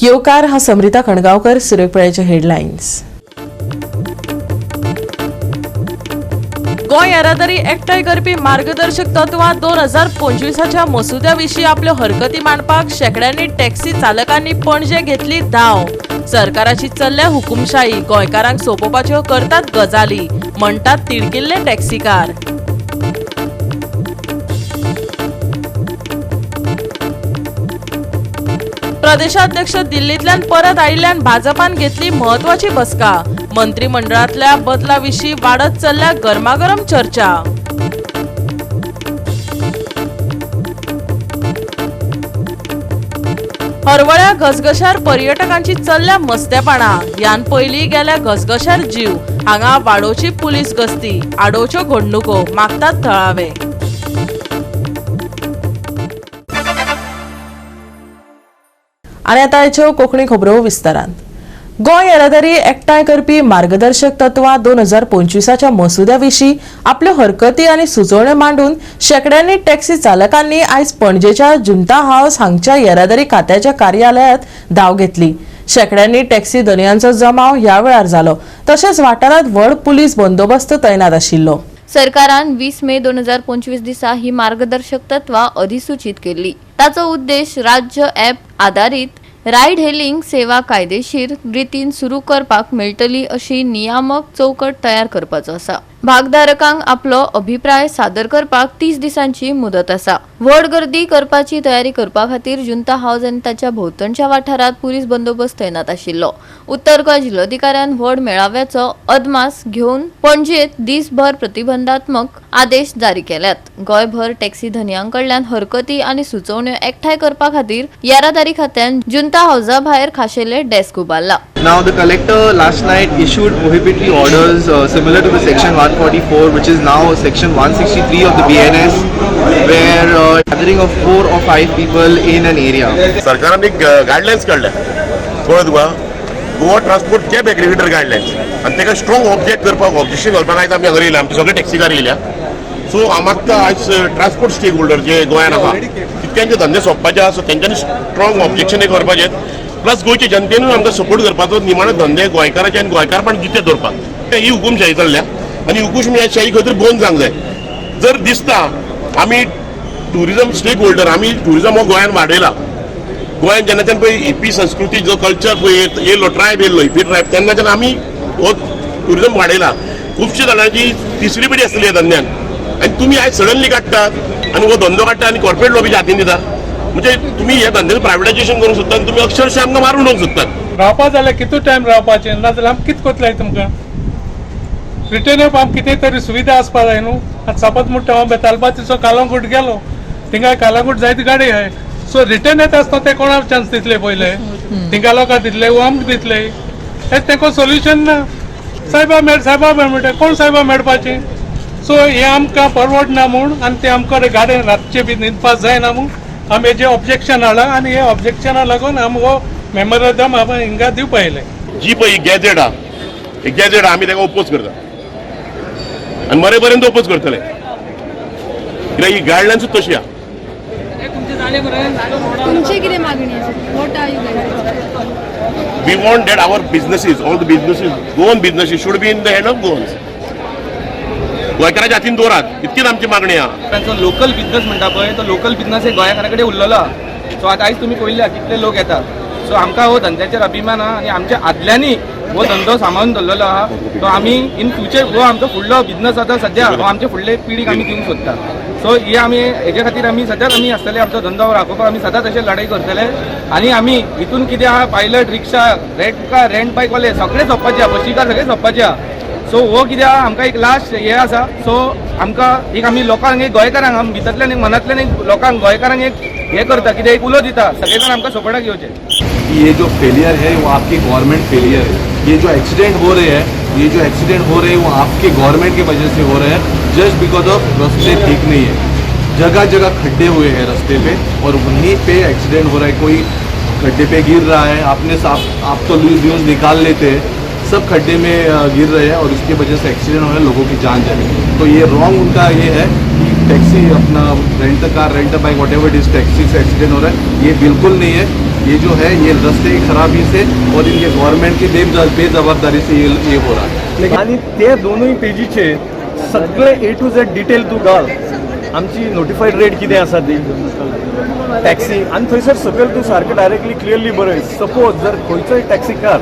येवकार. हांव समरिता खणगांवकर. सुरेखपळ्याचे हेडलायन्स. गोंय येरादारी एकठांय करपी मार्गदर्शक तत्वां 2025च्या मसुद्या विशीं आपल्यो हरकती मांडपाक शेंकड्यांनी टॅक्सी चालकांनी पणजे घेतली धांव. सरकाराची चल्ल्या हुकुमशाही, गोंयकारांक सोंपोवपाच्यो करतात गजाली, म्हणटात तिडकिल्ले टॅक्सीकार. प्रदेशाध्यक्ष दिल्लींतल्यान परत आयिल्ल्यान भाजपान घेतली म्हत्वाची बसका. मंत्रिमंडळांतल्या बदला विशीं वाडत चल्ल्या गरमागरम चर्चा. हरवळ्या घसघशार पर्यटकांची चल्ल्या मस्तेपणा. ह्यान पयलीं गेल्या घसघशार जीव. हांगा वाडोवची पुलीस गस्ती, आडोवच्यो घडणुको मागतात थळावे. आनी आतां आयच्यो कोंकणी खबरो विस्तारान. गोंय येरादारी एकठांय करपी मार्गदर्शक तत्वां 2025च्या मसुद्या विशीं आपल्यो हरकती आनी सुचोवण्यो मांडून शेंकड्यांनी टॅक्सी चालकांनी आयज पणजेच्या जुंता हावस हांगच्या येरादारी खात्याच्या कार्यालयांत धांव घेतली. शेंकड्यांनी टॅक्सी धनयांचो जमाव ह्या वेळार जालो. तशेंच वाठारांत व्हड पुलीस बंदोबस्त तैनात आशिल्लो. सरकारान 20 मे 2025 दिसा ही मार्गदर्शक तत्वां अधिसूचित केल्ली. ताचो उद्देश राज्य ॲप आदारीत रायड हेलिंग सेवा कायदेशीर रितीन सुरू करपाक मेळटली अशी नियामक चौकट तयार करपाचो आसा. भागधारकांक आपलो अभिप्राय सादर करपाक 30 दिसांची मुदत आसा. व्हड गर्दी करपाची तयारी करपा खातीर जुंता हावज आनी ताच्या भोंवतणच्या वाठारांत पुलीस बंदोबस्त तैनात आशिल्लो. उत्तर गोंय जिल्लोधिकाऱ्यान व्हड मेळाव्याचो अदमास घेवन पणजेत दीसभर प्रतिबंधात्मक आदेश जारी केल्यात. गोंयभर टॅक्सी धनयां कडल्यान हरकती आनी सुचोवण्यो एकठांय करपा खातीर येरादारी खात्यान जुंता हावजा भायर खाशेले desk उबारला. Now, the collector last night issued prohibitory orders similar to the section 144, which is now section 163 of the BNS, where gathering of 4 or 5 people in an area. सरकारान एक गायडलायन्स काडल्या, कळ्ळें तुका, Goa transport cab aggregator guidelines. आनी ताका strong object करपाक, objection घालपाक आयज आमी हांगा येयल्या. आमचे सगळे टॅक्सीकार येयल्या. सो हांव मागता आयज ट्रान्सपोर्ट स्टेक होल्डर जे गोंयान आहा, तितक्यांचे धंदे सोंपपाचे आसा, सो तेंच्यांनी स्ट्रॉंग ऑब्जेक्शन करपाचें. प्लस गोंयचे जनतेनूय आमकां सपोर्ट करपाचो, निमाणो धंदे गोंयकाराचे आनी गोंयकारपण जिते दवरपाक. ही हुकुमशाही चल्ल्या आनी हुकुमशाही खंय तरी बंद जावंक जाय. जर दिसता आमी ट्युरिजम स्टेक होल्डर, आमी ट्युरिजम हो गोंयान वाडयला. गोंयान जेन्नाच्यान पळय हिप्पी संस्कृती जो कल्चर पळय येयलो, ट्रायब येयलो, हिप्पी ट्रायब, तेन्नाच्यान आमी हो ट्युरिजम वाडयला. खुबशे जाणांची तिसरी पिढी आसतली ह्या धंद्यान आनी तुमी आयज सडनली काडटात आनी हो धंदो काडटा आनी कॉर्पोरेट लॉबीच्या हातीन दिता. म्हणजे तुमी ह्या धंद्याचं प्रायवेटायझेशन करूंक सोदतात आनी तुमी अक्षरशः आमकां मारून उडोवंक सोदतात. रावपा जाल्यार कितू टायम रावपाचें? नाजाल्यार आमी कितें करतले तुमकां? रिटर्न येवपा आमकां कितें तरी सुविधा आसपा जाय न्हू. आतां सपोज म्हणटा हांव बेतालबातीचो कालांगूट गेलो, थिंगा कालांगूट जायती गाडी आहाय. सो रिटर्न येता आसतना ते कोणाक चान्स दितले पयले? थिंगा लोकांक दितले वो आमकां दितले? हें तेंको सोल्युशन ना. सायबा मेळ, सायबा मेळ म्हणटा, कोण सायबा मेळपाचें? सो हें आमकां परवडना म्हूण आनी ते आमकां गाडयेन रातचे बी न्हिदपाक जायना म्हूण आमी हेजें ऑब्जेक्शन हाडलां आनी हे ऑब्जेक्शना लागून आमी हो मेमोरंडम आमी हिंगा दिवपा येयले. जी पळय ही गॅझेट आहा, ही गॅझेट आमी ताका ओपोज करता आनी मरे पर्यंत ओपोज करतले, कित्याक ही गायडलायन्सूच तशी आहा. तुमची कितें मागणी आसा? What are you guys? We want that our businesses, all the businesses, Goan businesses should be in the hand of Goans. गोंयकाराच्या हातीन दवरात, इतकीच आमची मागणी आहा. तांचो लोकल बिझनस म्हणटा पळय, तो लोकल बिझनस हे गोंयकारा कडेन उरलेलो आहा. सो आतां आयज तुमी पळयल्या कितले लोक येता. सो आमकां हो धंद्याचेर अभिमान आहा आनी आमच्या आदल्यांनी हो धंदो सांबाळून दवरलेलो आहा. तो आमी इन फ्युचर हो आमचो फुडलो बिझनस आतां सद्या हो आमच्या फुडले पिढीक आमी दिवंक सोदता. सो हे आमी हेजे खातीर आमी सदांच आमी आसतले. आमचो धंदो राखोवपाक आमी सदांच अशें लढाई करतले. आनी आमी हितून कितें आहा, pilot, rickshaw, rent car, rent बायकवाले सगळे सोंपपाचे आहा, बशीकार सगळे सोंपपाचे आहा. सो हो कितें आहा, आमकां एक लास्ट हे आसा. सो आमकां एक आमी लोकांक, एक गोंयकारांक, आमी भितरल्यान एक मनांतल्यान एक लोकांक, गोंयकारांक एक हे करता, कितें एक उलो दिता, सगळे जाण आमकां सपोर्टाक येवचे. कि ये जो फेलियर है वो आपकी गवर्नमेंट फेलियर है. ये जो एक्सीडेंट हो रहे हैं, ये जो एक्सीडेंट हो रहे हैं, वो आपके गवर्नमेंट की वजह से हो रहे हैं. जस्ट because of रास्ते ठीक नहीं है, जगह जगह खड्डे हुए हैं रास्ते पे और वहीं पे एक्सीडेंट हो रहा है. कोई खड्डे पे गिर रहा है. आपने साफ, आप तो न्यूज़ न्यूज़ निकाल लेते हैं. सब खड्डे में गिर रहे हैं और उसकी वजह से एक्सीडेंट हो रहा है, लोगों की जान जा रही है. तो ये रॉन्ग उनका ये है कि टैक्सी, अपना rent car, rent bike, whatever is, taxi Se accident हो रहा है, ये बिल्कुल नहीं है. ये जो है ये रास्ते की खराबी से और इनके गवर्नमेंट की बेजवाबदारी से ये हो रहा है। आनी ते दोनूय पेजीचेर सगळे ए टू झेड डिटेल तूं घाल, आमची नोटिफायड रेट कितें आसा ती टॅक्सी, आनी थंयसर सकयल तूं सारकें डायरेक्टली क्लियरली बरय, सपोज जर खंयचोय टॅक्सीकार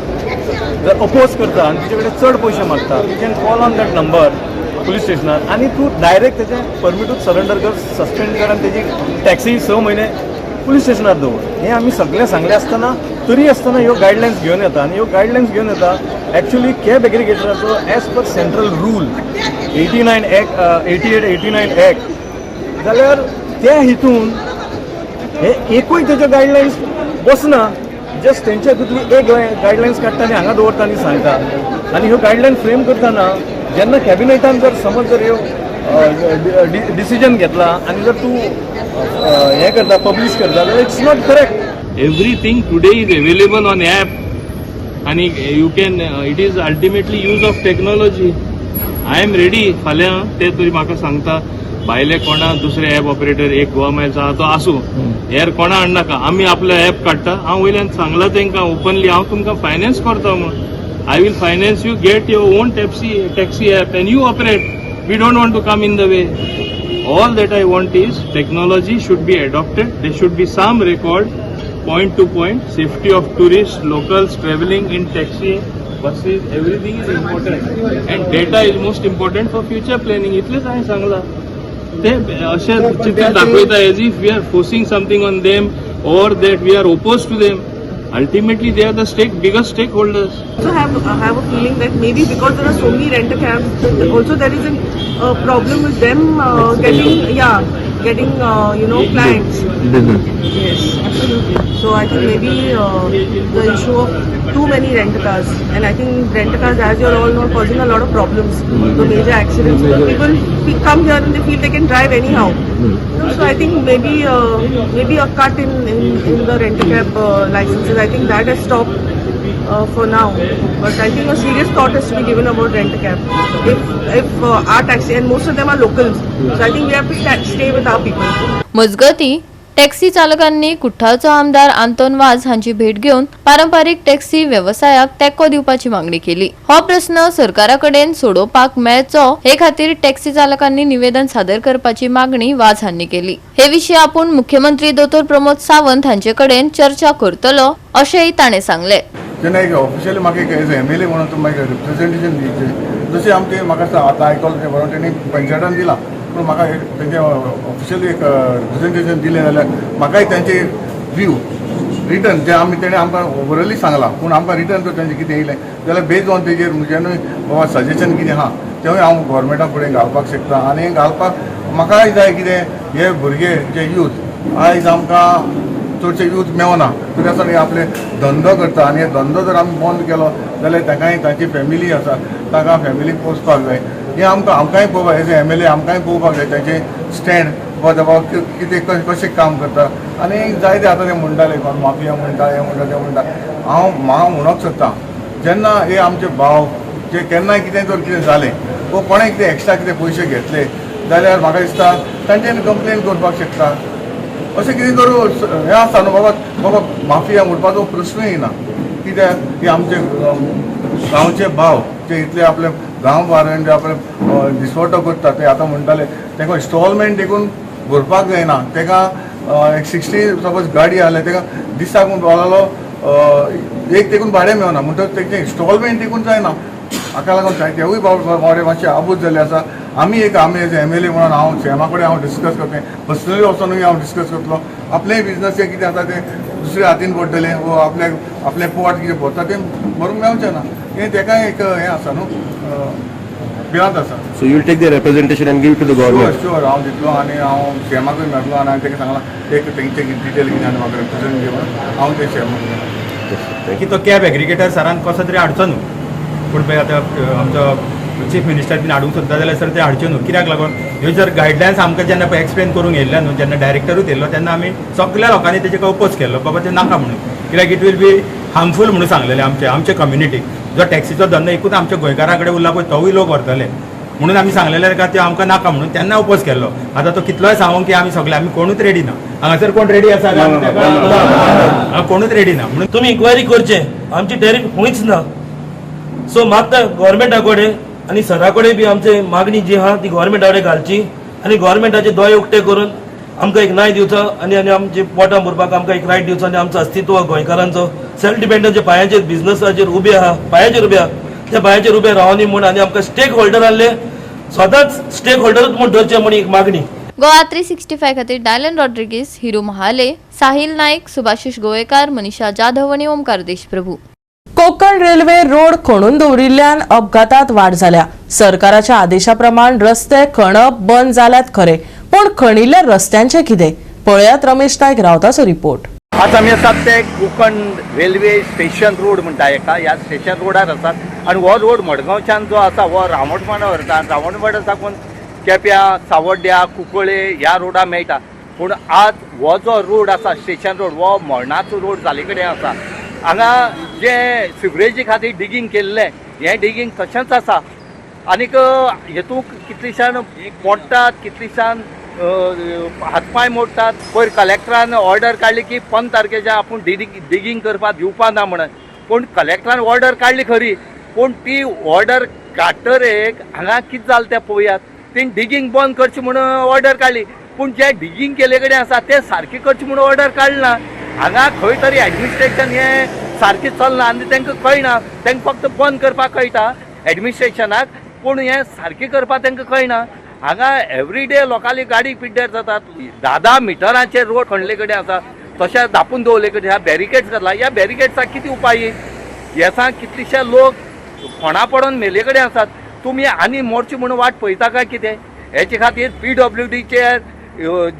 जर अपोज करता आनी तुजे कडेन चड पयशे मागता, you can call on that number police स्टेशनार आनी तूं डायरेक्ट तेजें परमिटूच सरेंडर कर, सस्पेंड कर आनी तेजी टॅक्सी 6 म्हयने पुलीस स्टेशनार दवर। हें आमी सगळें सांगलें आसतना तरी आसतना ह्यो गायडलायन्स घेवन येता आनी ह्यो गायडलायन्स घेवन येता एक्चुली कॅब एग्रिगेटराचो as per central rule 89 act, 88 89 act, जाल्यार त्या हितून हे एकूय तेजे गायडलायन्स बसना। जस्ट तेंच्या हितूंतली एक गायडलायन्स काडटा आनी हांगा दवरता आनी सांगता। आनी ह्यो गायडलायन फ्रेम करतना जेन्ना कॅबिनेटान जर समज जर ह्यो डिसिजन घेतला आनी जर तूं हें करता, पब्लीश करता, जाल्यार it's not correct. Everything today is available on app and you can it is ultimately use of technology. I am ready. फाल्यां ते तरी म्हाका सांगता भायले कोणा दुसरे ॲप ऑपरेटर एक गोवा मायल्स आहा तो आसूं, हेर कोणा हाडनाका, आमी आपलो ॲप काडटा। हांव वयल्यान सांगलां तांकां ओपनली, हांव तुमकां फायनान्स करता म्हूण। I will finance you, get your own taxi app and you operate. We don't want to come in the way. All that I want is technology should be adopted. There should be some record, point to point, safety of tourists, locals traveling in taxi, buses, everything is important. And data is most important for future planning. इतलेच हांवें सांगलां। ते अशें चित्र दाखयता as if we are forcing something on them or that we are opposed to them. Ultimately, they are the biggest stakeholders. Also have a feeling that maybe because there are so many rent cabs, also there is a problem with them getting clients. Yes, absolutely. So I think maybe the issue of too many rent cars, and I think rent cars, as you all know, causing a lot of problems. The major accidents. Because people come here and they feel they can drive anyhow. So I think maybe a cut in the rent cab licenses. I think that has stopped for now. But I think a serious thought has to be given about rent cab. If our taxi, and most of them are locals, so I think we have to stay with our people. मजगती, taxi चालकांनी कुठ्ठाळचो आमदार आंतोन वाज हांची भेट घेवन पारंपारीक taxi वेवसायाक तेंको दिवपाची मागणी केली। हो प्रस्न सरकारा कडेन सोडोवपाक मेळचो हे खातीर टॅक्सी चालकांनी निवेदन सादर करपाची मागणी वाज हांणी केली। हे विशीं आपूण मुख्यमंत्री दोतोर प्रमोद सावंत हांचे कडेन चर्चा करतलो अशेंय ताणें सांगलें। तेन्ना एक ऑफिशियली म्हाका एक एज एमएलए म्हणून तुमी म्हाका रिप्रेझेंटेशन दिवचें, जशें आमचें म्हाका दिसता आतां आयकलो तें बरोबर तेणी पंचायतान दिलां, पूण म्हाका एक तेंचें ऑफिशियली एक रिप्रेझेंटेशन दिलें जाल्यार म्हाकाय तेंचे व्यू रिटर्न जे आमी तेणें आमकां ओवरली सांगलां, पूण आमकां रिटर्न जर तेंचें कितें येयलें जाल्यार बेज ऑन तेजेर म्हज्यानूय बाबा सजेशन कितें आहा तेंवूय हांव गोवोरमेंटा फुडें घालपाक शकता। आनी घालपाक म्हाकाय जाय कितें हे भुरगे जे यूथ आयज आमकां चडशे यूथ मेवना, तरी आसतना हे आपले धंदो करता आनी हे धंदो जर आमी बंद केलो जाल्यार तांकांय तांची फॅमिली आसा, तांकां फॅमिलीक पोसपाक जाय। हें आमकां आमकांय पळोवपाक एज एमएलए आमकांय पळोवपाक जाय तांचें स्टँड बाबा कितें कशें काम करता। आनी जायते आतां ते म्हणटाले कोण माफिया म्हणटा, हें म्हणटा, तें म्हणटा। हांव म्हाका म्हणूंक सोदता, जेन्ना हे आमचे भाव जे केन्नाय कितें जर कितें जालें वो कोणें कितें एक्स्ट्रा कितें पयशे घेतले जाल्यार म्हाका दिसता तांच्यानी कंप्लेन करपाक शकता। अशें कितें करूं हें आसता न्हू बाबा, बाबा माफिया म्हणपाचो प्रश्नूय येना, कित्याक की आमचे गांवचे भाव जे इतले आपले गांव भारान जे आपले दिसवटो करता ते आतां म्हणटाले तांकां इन्स्टॉलमेंट देखून भरपाक जायना। तांकां एक 60 सपोज गाडी आसल्यार ताका दिसाक म्हणपाक लागलो एक देखून भाडें मेळना, म्हणटकच तेंचें इन्स्टॉलमेंट देखून जायना। हाका लागून तेवूय बाबडे मातशे आबूज जाल्ले आसा। आमी एक आमी एज एमएलए म्हणून हांव सीएमा कडेन हांव डिस्कस करतलें, पर्सनली वचोनूय हांव डिस्कस करतलो। आपलेय बिजनस कितें आसा तें दुसऱ्या हातीन पडटलें वो आपल्याक आपलें पोट कितें भरता तें भरूंक मेवचें ना, हें तेकाय एक हें आसा न्हू, भिरांत आसा। So you will take the representation and give to the government? Sure, हांव दितलो आनी हांव सीएमाकूय मेळटलो आनी हांवें ताका सांगलां एक तेंचे डिटेल कितें आनी म्हाका रिप्रेझेंट घेवन हांव तें सीएमाक की तो कॅब एग्रिगेटर सरान कसो तरी हाडचो न्हू, पूण पळय आतां आमचो चीफ मिनिस्टर बीन हाडूंक सोदता जाल्यार सर ते हाडच्यो न्हू। कित्याक लागून ह्यो जर गायडलायन्स आमकां जेन्ना पळय एक्सप्लेन करूंक येयल्ले न्हू, जेन्ना डायरेक्टरूच येयल्लो तेन्ना आमी सगल्या लोकांनी तेजे अपोज केल्लो, बाबा ते नाका म्हणून, कित्याक it will be harmful म्हणून सांगलेलें आमचे आमचे कम्युनिटीक। जो टॅक्सीचो धंदो एकूच आमच्या गोंयकारां कडेन उरला पळय तोवूय लोक व्हरतले। म्हणून आमी सांगलेलें ताका त्यो आमकां नाका म्हणून तेन्ना अपोज केल्लो. आतां तो कितलोय सांगूंक की आमी सगळे आमी कोणूच रेडी ना. हांगासर कोण रेडी आसा? कोणूच रेडी ना. म्हणून तुमी इन्क्वायरी करचे, आमची टॅरिफ खंयच ना. सो मागता गव्हर्मेंटा कडेन आनी सरा कडेन बी आमची मागणी जी आहा ती गव्हर्मेंटा कडेन घालची आनी गव्हर्मेंटाचे दोळे उक्ते करून आमकां एक न्याय दिवचो आनी आनी आमचे पोटां भरपाक आमकां एक रायट दिवचो आनी आमचो अस्तित्व गोंयकारांचो सेल्फ डिपेंडंट पांयाचेर बिजनसाचेर उबे आहा, पांयाचेर उबे आहा, त्या पांयाचेर उबे रावनी म्हूण आनी आमकां स्टेक होल्डर आहले स्वताच स्टेक होल्डरूच म्हूण धरचें म्हूण एक मागणी. गोवा 365 खातीर डायलन रॉड्रिगीस, हिरू महाले, साहिल नाईक, सुभाषिश गोवेकार, मनीषा जाधव आनी ओमकार देशप्रभू. कोकण रेल्वे रोड खणून दवरिल्ल्यान अपघातात वाड जाल्या. सरकाराच्या आदेशा प्रमाण रस्ते खणप बंद जाल्यात खरे, पूण खणिल्ल्या रस्त्यांचे कितें? पळयात रमेश नायक रावताचो रिपोर्ट. आज आमी आसात ते कोकण रेल्वे स्टेशन रोड म्हणटा एका, ह्या स्टेशन रोडार आसात आनी हो रोड मडगांवच्यान जो आसा हो रावणवाडा व्हरता. रावणवाडा साकून केप्यां, सावड्ड्या, कुंकळे ह्या रोडार मेळटा. पूण आज हो जो रोड आसा स्टेशन रोड हो मरणाचो रोड जाले कडेन आसा. हांगा जे सिवरेजी खातीर डिगींग केल्लें हें डिगींग तशेंच आसा आनीक हेतूंत कितलीशान मोडटात, कितलीशान हातपांय मोडटात. पयर कलेक्टरान ऑर्डर काडली की 15 तारखेच्या आपूण डिगींग करपाक दिवपा ना म्हणून, पूण कलेक्टरान ऑर्डर काडली खरी, पूण ती ऑर्डर काडटरेक हांगा कितें जालें तें पळोवयात. तेणी डिगींग बंद करची म्हणून ऑर्डर काडली, पूण जे डिगींग केले कडेन आसा तें सारकें करचें म्हणून ऑर्डर काडना. हांगा खंय तरी एडमिनिस्ट्रेशन हें सारकें चलना आनी तांकां कळना, तांकां फक्त बंद करपाक कळटा एडमिनिस्ट्रेशनाक, पूण हें सारकें करपाक तांकां कळना. हांगा एवरीडे लोकांली गाडी पिड्ड्यार जातात. 10-10 मिटरांचे रोड खणले कडेन आसा, तशें धापून दवरले कडेन ह्या बॅरिकेड्स घातला. ह्या बॅरिकेड्साक कितें उपाय? हेसा कितलेशे लोक फोंडा पडोन मेले कडेन आसात. तुमी आनी मोडचे म्हणून वाट पळयता काय कितें? हेचे खातीर PWDचे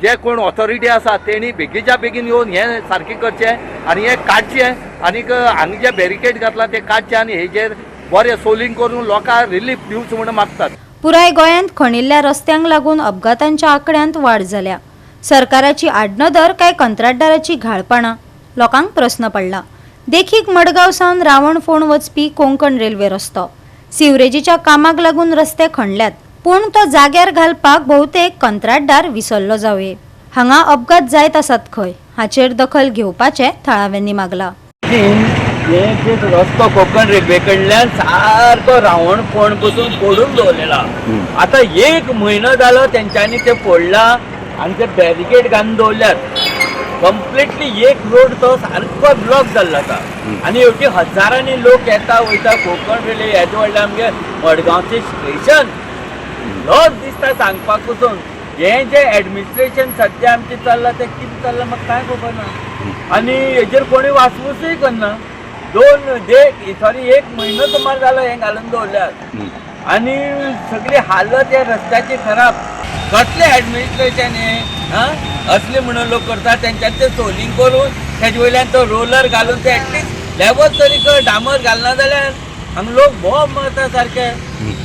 जे कोण ऑथॉरिटी आसा तेणी बेगीच्या बेगीन येवन हें सारकें करचें आनी हें काडचें आनीक हांगा जे बॅरिकेड घातला ते काडचें आनी हेजेर बरें सोलिंग करून लोकांक रिलीफ दिवचो म्हणून मागतात. पुराय गोंयांत खणिल्ल्या रस्त्यांक लागून अपघातांच्या आंकड्यांत वाड जाल्या. सरकाराची आडनदर काय कंत्राटदाराची घाळपणां? लोकांक प्रस्न पडला. देखीक मडगांव सावन रावणफोंड वचपी कोंकण रेल्वे रस्तो सिवरेजीच्या कामाक लागून रस्ते खणल्यात, पूण तो जाग्यार घालपाक बहुतेक कंत्राटदार विसरलो जावये. हांगा अपघात जायत आसात खंय, हाचेर दखल घेवपाचें थळाव्यांनी मागला. हे रस्तो कोकण रेल्वे कडल्यान सारको रावणफोंड पसून फोडून दवरलेला. आतां 1 म्हयनो जालो तेंच्यांनी ते फोडला आनी ते बॅरिकेड घालून दवरल्यात. कंप्लिटली एक रोड तो सारको ब्लॉक जाल्लो आसा आनी हेवटी हजारांनी लोक येता वयता. कोकण रेल्वे येदें व्हडलें आमगे मडगांवचें स्टेशन लज दिसता सांगपाक पसून. हें जें एडमिनिस्ट्रेशन सद्या आमचें चल्लां तें कितें चल्लां म्हाका कांय खबर ना आनी हेजेर कोणूय वासपूसय करना. 1 म्हयनो सुमार जालो हें घालून दवरल्यार आनी सगळी हालत ह्या रस्त्याची खराब. कसलें एडमिनिस्ट्रेशन हें? आं, असलें म्हणून लोक करता. तेंच्यान तें सोलिंग करून तेजे वयल्यान तो रोलर घालून ते एटलिस्ट लेवल तरी कर, डांबर घालना जाल्यार हांगा लोक भोव मरता सारके.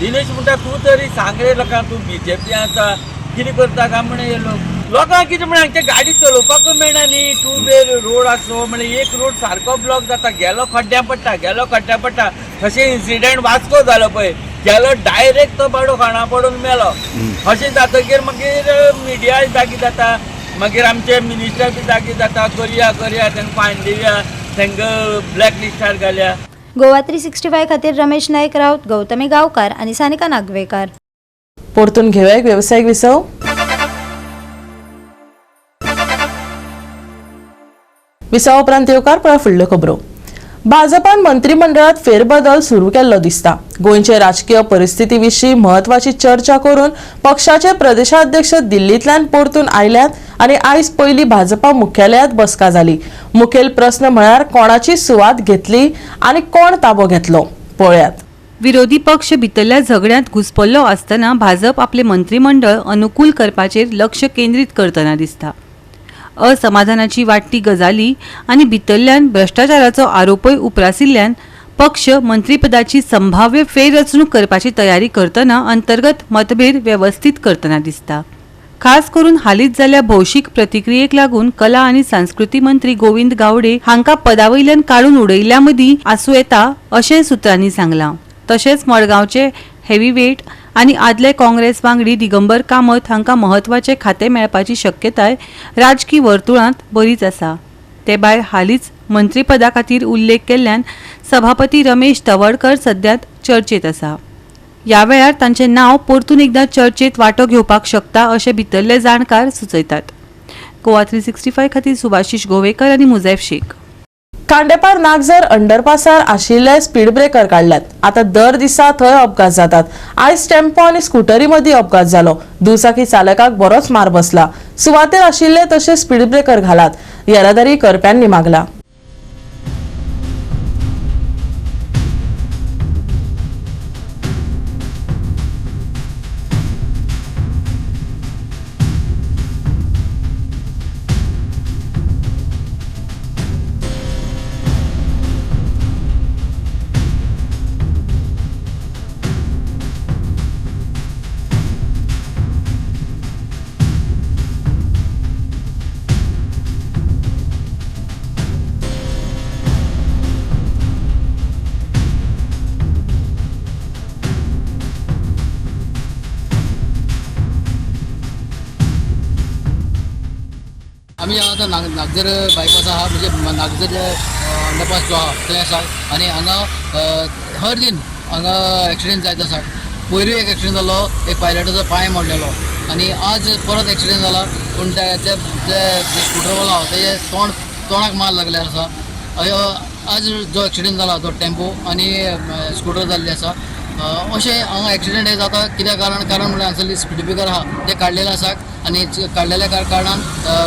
दिनेश म्हणटा तूं तरी सांग रे लोकांक, तूं BJP आसा कितें करता काय म्हण. हे लोक लोकांक कितें म्हण हांगचे गाडी चलोवपाकूय मेळना न्ही. 2 वे रोड आसो म्हळ्यार एक रोड सारको ब्लॉक जाता, गेलो खड्ड्या पडटा, गेलो खड्ड्या पडटा. तशें इन्सिडेंट वास्को जालो पळय, गेलो डायरेक्ट तो बाडो खाणा पडून मेलो. अशें जातकीर मागीर मिडिया जागी जाता, मागीर आमचे मिनिस्टर बी जागी जाता, करया करया तांकां फायन दिवया, तांकां ब्लॅक लिस्टार घालया. गोवा 365 खातीर रमेश नायक राऊत, गौतमी गावकार आनी सानिका नागवेकार. परतून घेवया एक वेवसायीक विसव. विसवा उपरांत येवकार पळय फुडल्यो खबरो. भाजपान मंत्रिमंडळात फेरबदल सुरू केल्लो दिसता. गोंयचे राजकीय परिस्थिती विशीं म्हत्वाची चर्चा करून पक्षाचे प्रदेशाध्यक्ष दिल्लींतल्यान परतून आयल्यात आनी आयज पयली भाजपा मुख्यालयात बसका जाली. मुखेल प्रस्न म्हळ्यार कोणाची सुवात घेतली आनी कोण ताबो घेतलो? पळयात. विरोधी पक्ष भितरल्या झगड्यांत घुस्पल्लो आसतना भाजप आपले मंत्रिमंडळ अनुकूल करपाचेर लक्ष केंद्रीत करतना दिसता. असमाधानाची वाडटी गजाली आनी भितरल्यान भ्रश्टाचाराचो आरोपय उप्रासिल्ल्यान पक्ष मंत्रीपदाची संभाव्य फेररचणूक करपाची तयारी करतना अंतर्गत मतभेद वेवस्थीत करतना दिसता. खास करून हालींच जाल्ल्या भौशीक प्रतिक्रियेक लागून कला आनी संस्कृती मंत्री गोविंद गावडे हांकां पदावयल्यान काडून उडयिल्ल्या मदीं आसूं येता अशें सुत्रांनी सांगलां. तशेंच मडगांवचे हेवीवेट आनी आदले काँग्रेस वांगडी दिगंबर कामत हांकां म्हत्वाचें खातें मेळपाची शक्यताय राजकी वर्तुळांत बरीच आसा. ते भायर हालींच मंत्रीपदा खातीर उल्लेख केल्ल्यान सभापती रमेश तवडकर सद्याक चर्चेत आसा. ह्या वेळार तांचें नांव परतून एकदां चर्चेत वांटो घेवपाक शकता अशें भितरले जाणकार सुचयतात. गोवा 365 खातीर सुभाषिश गोवेकर आनी मुजैफ शेख. खांडेपार नागझर अंडरपासार आशिल्ले स्पीड ब्रेकर काडल्यात. आता दर दिसा थंय अपघात जातात. आयज टेम्पो आनी स्कुटरी मदीं अपघात जालो. दुचाकी चालकाक बरोच मार बसला. सुवातेर आशिल्ले तशे स्पीड ब्रेकर घालात, येरादारी करप्यांनी मागला. आमी आतां नागझर बायपास आहा, म्हणजे नागझर अंडरपास जो आहा थंय आसा आनी हांगा हर दीन हांगा एक्सिडेंट जायत आसा. पयरूय एक एक्सिडेंट जालो, एक पायलटाचो पांय मोडलेलो आनी आज परत एक्सिडेंट जाला. पूण ते स्कुटरवालो आहा तेजे तोंडाक मार लागले आसा. आज जो एक्सिडेंट जाला तो टेम्पो आनी स्कुटर जाल्ली आसा. अशें हांगा एक्सिडेंट हे जाता कित्याक कारण म्हणल्यार हांगासरली स्पीड ब्रेकर आहा ते काडलेले आसा आनी काडलेल्या कारणान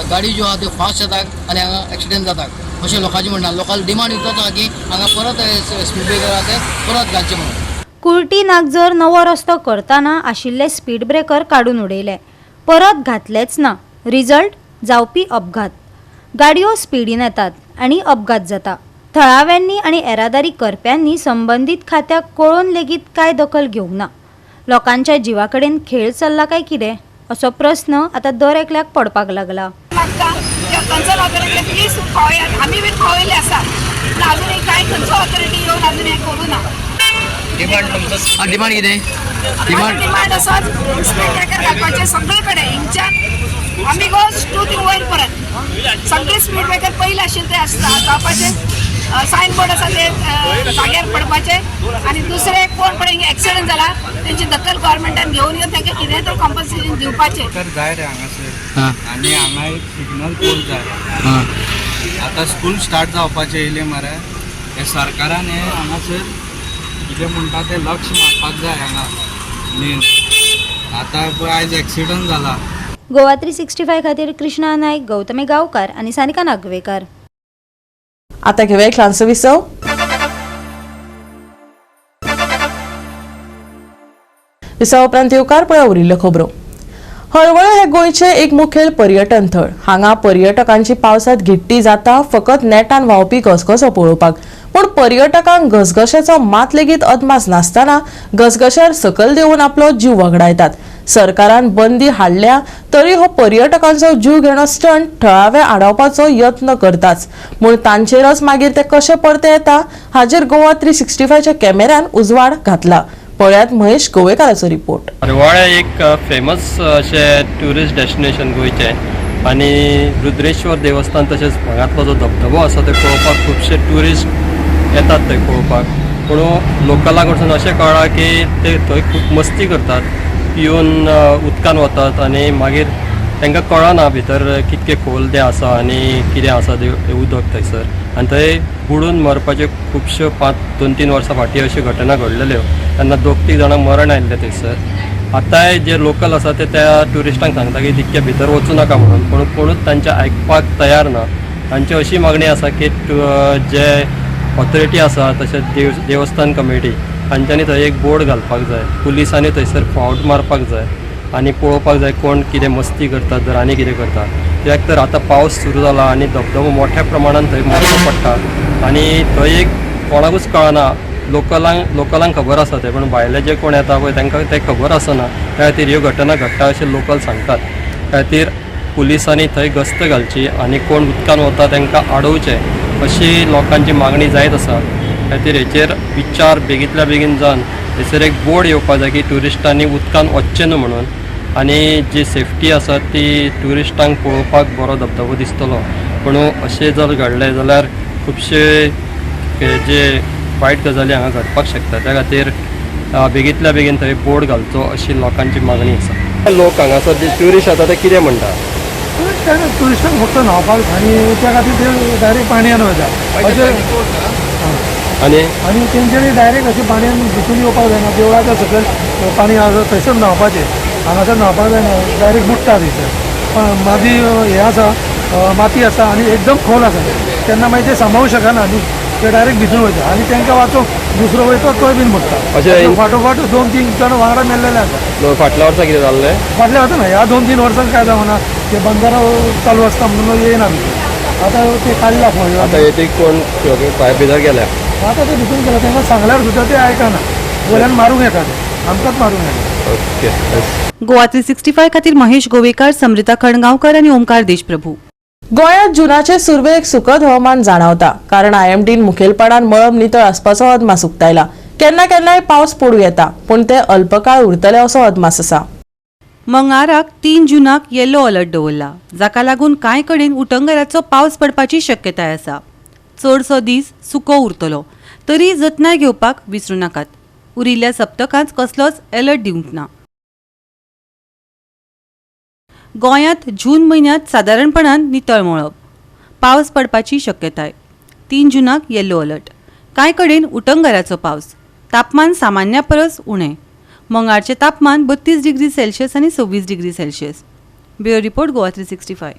गाडी ज्यो आहा त्यो फास्ट येतात आनी हांगा एक्सिडेंट जातात अशें लोकांचें म्हणणें. लोकांक डिमांड इतलोच आहा की हांगा परत स्पीड ब्रेकर आहा ते परत घालचे म्हणून. कुर्टी नागझर नवो रस्तो करतना आशिल्ले स्पीड ब्रेकर काडून उडयले, परत घातलेच ना. रिजल्ट जावपी अपघात. गाडयो स्पिडीन येतात आनी अपघात जाता. थळाव्यांनी आनी येरादारी करप्यांनी संबंदीत खात्याक कळोवन लेगीत कांय दखल घेवंक ना. लोकांच्या जिवा कडेन खेळ चल्ला काय कितें असो प्रस्न आतां दर एकल्याक पडपाक लागला. डिमांड कितें? डिमांड आसा स्पीड ब्रेकर घालपाचे सगळे कडेन हिंगच्यान आमी गोस टू ती वयर परत सगळे स्पीड ब्रेकर पयले आशिल्ले ते आसता जावपाचे. सायन बोर्ड आसा ते जाग्यार पडपाचे आनी दुसरे कोण पळय एक्सिडंट जाला तेंची दखल गव्हर्मेंटान घेवन येवन तांकां कितें तरी कॉम्पन्सेशन दिवपाचें. जाय रे हांगासर आनी हांगा एक सिग्नल पोल जाय. आतां स्कूल स्टार्ट जावपाचें येयलें मरे, हे सरकारान हे हांगासर कितें म्हणटा तें लक्ष मारपाक जाय हांगा मेन. आतां पळय आयज एक्सिडंट जाला. गोवा 365 खातीर कृष्णा नायक, गौतमी गांवकार आनी सानिका नागवेकर. आता घेऊया एक ल्हानसो विसव. विसवा उपरांत येवकार पळय उरिल्ल्यो खबरो. हरवळे हे गोंयचें एक मुखेल पर्यटन थळ. हांगा पर्यटकांची पावसांत घिट्टी जाता फकत नेटान व्हांवपी घसघसो पळोवपाक. पूण पर्यटकांक घसघश्याचो मात लेगीत अदमास नासतना घसघश्यार सकयल देंवून आपलो जीव वगडायतात. सरकारान बंदी हाडल्या तरी हो पर्यटकांचो जीव घेणो स्टंट थळावे आडावपाचो यत्न करताच, म्हूण तांचेरच मागीर ते कशे परते येता हाजेर गोवा 365च्या कॅमेऱ्यान उजवाड घातला. पळयात महेश गोवेकाराचो रिपोर्ट. हरवळे एक फेमस अशें ट्युरिस्ट डेस्टिनेशन गोंयचें आनी रुद्रेश्वर देवस्थान तशेंच हांगांतलो जो धबधबो आसा ते पळोवपाक खुबशे ट्युरिस्ट येतात थंय पळोवपाक. पूण लोकलां कडसून अशें कळ्ळां की ते थंय खूब मस्ती करतात, पिवन उदकान वतात आनी मागीर तांकां कळना भितर कितके खोल तें आसा आनी कितें आसा तें उदक थंयसर आनी थंय बुडून मरपाच्यो खुबश्यो 5-2-3 वर्सां फाटीं अश्यो घटना घडलेल्यो तेन्ना 2-3 जाणांक मरण आयिल्लें थंयसर. आतांय जे लोकल आसा ते त्या ट्युरिस्टांक सांगता की तितके भितर वचूं नाका म्हणून, पूण कोणूच तांचें आयकपाक तयार ना. तांची अशी मागणी आसा की जे ऑथॉरिटी आसा तशेंच देवस्थान कमिटी तांच्यांनी थंय एक बोर्ड घालपाक जाय, पुलिसांनी थंयसर फावट मारपाक जाय आनी पळोवपाक जाय कोण कितें मस्ती करता जर आनी कितें करता. कित्याक तर आतां पावस सुरू जाला आनी धबधबो मोठ्या प्रमाणान थंय मोठो पडटा आनी थंय एक कोणाकूच कळना, लोकलांक खबर आसा तें, पूण भायले जे कोण येता पळय तांकां तें खबर आसना. त्या खातीर ह्यो घटना घडटा अशें लोकल सांगतात. त्या खातीर पुलिसांनी थंय गस्त घालची आनी कोण उदकान वता तांकां आडोवचें अशी लोकांची मागणी जायत आसा. खातीर हेचेर विचार बेगींतल्या बेगीन जावन थंयसर एक बोर्ड येवपा जाय की ट्युरिस्टांनी उदकान वचचें न्हू म्हणून आनी जी सेफ्टी आसा ती ट्युरिस्टांक पळोवपाक बरो धबधबो दिसतलो. पूण अशें जर घडलें जाल्यार खुबशे जे वायट गजाली हांगा घडपाक शकता. त्या खातीर बेगींतल्या बेगीन थंय बोर्ड घालचो अशी लोकांची मागणी आसा. लोक हांगासर जे ट्युरिस्ट आसा ते कितें म्हणटा? ट्युरिस्टांक फक्त न्हांवपाक आनी त्या खातीर ते डायरेक्ट पाणयान वयता अशें आनी आनी तेंच्यांनी डायरेक्ट अशें पाणयान भितून येवपाक जायना. देवळाच्या सकयल पाणी आसा थंयसर न्हांवपाचें, हांगासर न्हांवपाक जायना, डायरेक्ट बुडटा थंयसर. पण मादी हें आसा, माती आसा आनी एकदम खोल आसा, तेन्ना मागीर ते सांबाळूंक शकना न्ही, ते डायरेक्ट भितून वयता आनी तांकां वाचोवंक दुसरो वयता तोय बीन बुडटा. अशें फाटोफाट 2-3 जाण वांगडा मेल्लेले आसा. फाटल्या वर्सा कितें जाल्लें? फाटल्या वर्सा ना, ह्या 2-3 वर्सांक काय जावना, ते बंदारो चालू आसता म्हणून येयना भितर. आतां ते काडला पळय, आतां येते कोण भायर भितर गेल्या, आतां ते भितून गेला. तांकां सांगल्यार सुद्दां ते आयकना, वयल्यान मारूंक येता, ते आमकांच मारूंक येता. ओके. गोवा 365 खातीर महेश गोवेकार, समृता खणगांवकर आनी ओमकार देशप्रभू. गोंयांत जुनाचे सुरवेक सुकत हवामान जाणवता, कारण आयएमडीन मुखेलपणान मळब नितळ आसपाचो अदमास उक्तायला. केन्ना केन्नाय पावस पडूं येता, पूण ते अल्पकाळ उरतले असो अदमास आसा. मंगळाराक 3 जुनाक येलो अलर्ट दवरला, जाका लागून कांय कडेन उटंगराचो पावस पडपाची शक्यताय आसा. चडसो दीस सुको उरतलो, तरी जतनाय घेवपाक विसरूं नाकात. उरिल्ल्या सप्तकांत कसलोच अलर्ट दिवंक ना. गोंयांत जून म्हयन्यांत सादारणपणान नितळ मळब, पावस पडपाची शक्यताय. 3 जुनाक येलो अलर्ट. कांय कडेन उटंगराचो पावस. तापमान सामान्या परस उणें. मंगळारचें तापमान 32 डिग्री सेल्सियस आनी 26 degree Celsius. Bureau report, Goa 365.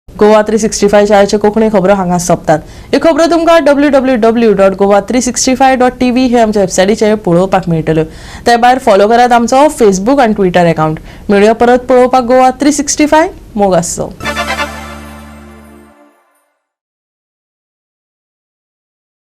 Goa 365 आयचे कोंकणी खबरो हांगा सोंपतात. ह्यो खबरो तुमकां www.goa365.tv हे आमच्या वेबसायटीचेर पळोवपाक मेळटल्यो. ते भायर फॉलो करात आमचो फेसबूक आनी ट्विटर अकाउंट. मेळुया परत पळोवपाक गोवा 365. मोग आसचो.